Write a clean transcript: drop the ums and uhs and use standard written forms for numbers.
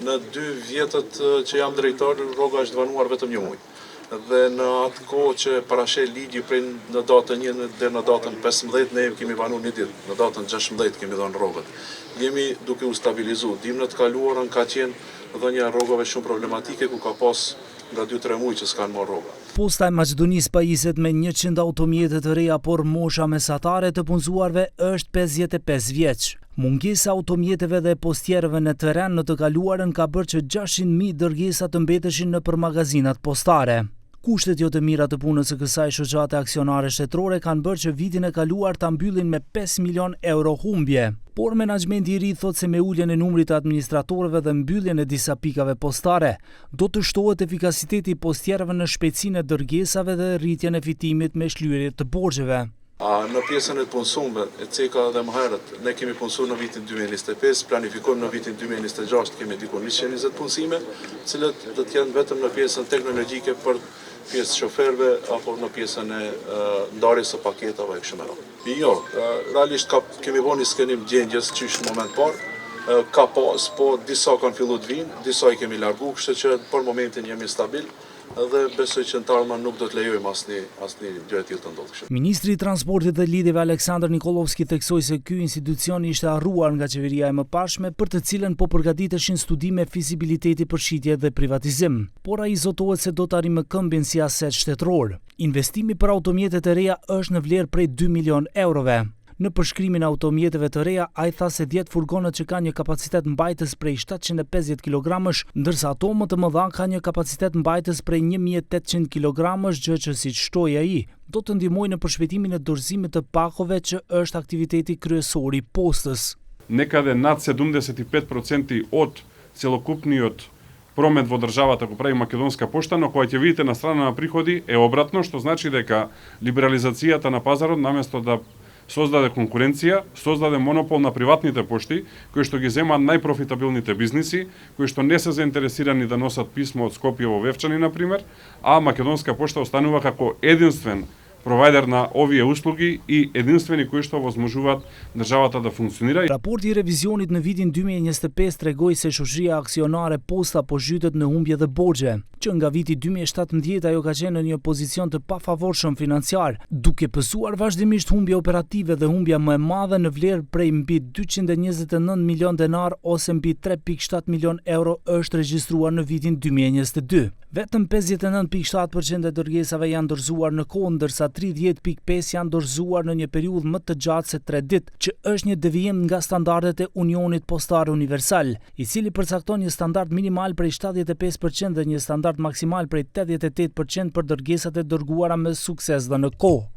Në dy vjetët që jam drejtor, rroga është vonuar vetëm një muaj. Dhe në atë kohë që parasheh ligji prej në datën 1 deri në datën 15, ne kemi vonu një ditë, në datën 16 kemi dhënë rrogët. Jemi duke u stabilizu. Dim në të kaluarën ka qenë dhënia e rrogave shumë problematike, ku ka pas nga 2-3 muaj që s'kanë marrë rroga. Posta e Maqedonisë pajiset me 100 automjete të reja, por mosha mesatare të punësuarve është 55 vjeç. Mungesa e automjeteve dhe postierëve në terren në të kaluarën ka bërë që 600.000 dërgesa të mbeteshin nëpër magazinat postare. Kushtet jo të mira të punës së kësaj shoqate aksionare shtetërore kanë bërë që vitin e kaluar ta mbyllin me 5 milion euro humbje. Por menaxhmenti i ri thotë se me uljen e numrit të administratorëve dhe mbylljen e disa pikave postare, do të shtohet efikasiteti i postierëve në shpejtësinë e dërgesave dhe rritjen e fitimit me shlyerje të borxheve. A në pjesën e të punësuarve, e ceka edhe më herët, ne kemi punësuar në vitin 2025, planifikojmë në vitin 2026 kemi diku 120 punësime, të cilët do të jenë vetëm në pjesën teknologjike për pjesë shoferëve apo në pjesën e ndarjes së paketave e kështu me radhë. Jo, realisht ka, kemi bërë një skenim gjendjes qysh në moment parë, ka pas, po disa kanë fillu të vinë, disa i kemi largu, kështu që për momentin jemi stabil dhe besoj që në të ardhmen nuk do të lejojmë asnjë asnjë gjë e tillë të ndodhë kështu. Ministri i Transportit dhe Lidhjeve Aleksandar Nikollovski theksoi se ky institucion ishte harruar nga qeveria e mëparshme për të cilën po përgatiteshin studime fizibiliteti për shitje dhe privatizim. Por ai zotohet se do ta rimëkëmbin si aset shtetëror. Investimi për automjetet e reja është në vlerë prej 2 milion eurove. Në përshkrimin e automjeteve të reja, ai tha se 10 furgonët që kanë një kapacitet mbajtës prej 750 kg, ndërsa ato më të mëdha kanë një kapacitet mbajtës prej 1800 kg, gjë që siç shtoi ai, do të ndihmojë në përshpejtimin e dorëzimit të pakove që është aktiviteti kryesor i postës. Некаде над 75% од целокупниот промет во државата го прави Македонска пошта, но кога ќе видите на страна на приходи е обратно, што значи дека либерализацијата на пазарот наместо да создаде конкуренција, создаде монопол на приватните пошти, кои што ги земаат најпрофитабилните бизниси, кои што не се заинтересирани да носат писмо од Скопје во Вевчани, на пример, а Македонска пошта останува како единствен провайдер на овие услуги и единствени кои што овозможуваат државата да функционира. Raporti i revizionit në vitin 2025 tregoi se shoqëria aksionare Posta po zhytet në humbje dhe borxhe. Që nga viti 2017 ajo ka qenë në një pozicion të pafavorshëm financiar, duke pësuar vazhdimisht humbje operative dhe humbja më e madhe në vlerë prej mbi 229 milion denar ose mbi 3.7 milion euro është regjistruar në vitin 2022. Vetëm 59.7% e dërgesave janë dorëzuar në kohë, ndërsa 30.5 janë dorëzuar në një periudhë më të gjatë se 3 ditë, që është një devijim nga standardet e Unionit Postar Universal, i cili përcakton një standard minimal prej 75% dhe një standard maksimal prej 88% për dërgesat e dërguara me sukses dhe në kohë.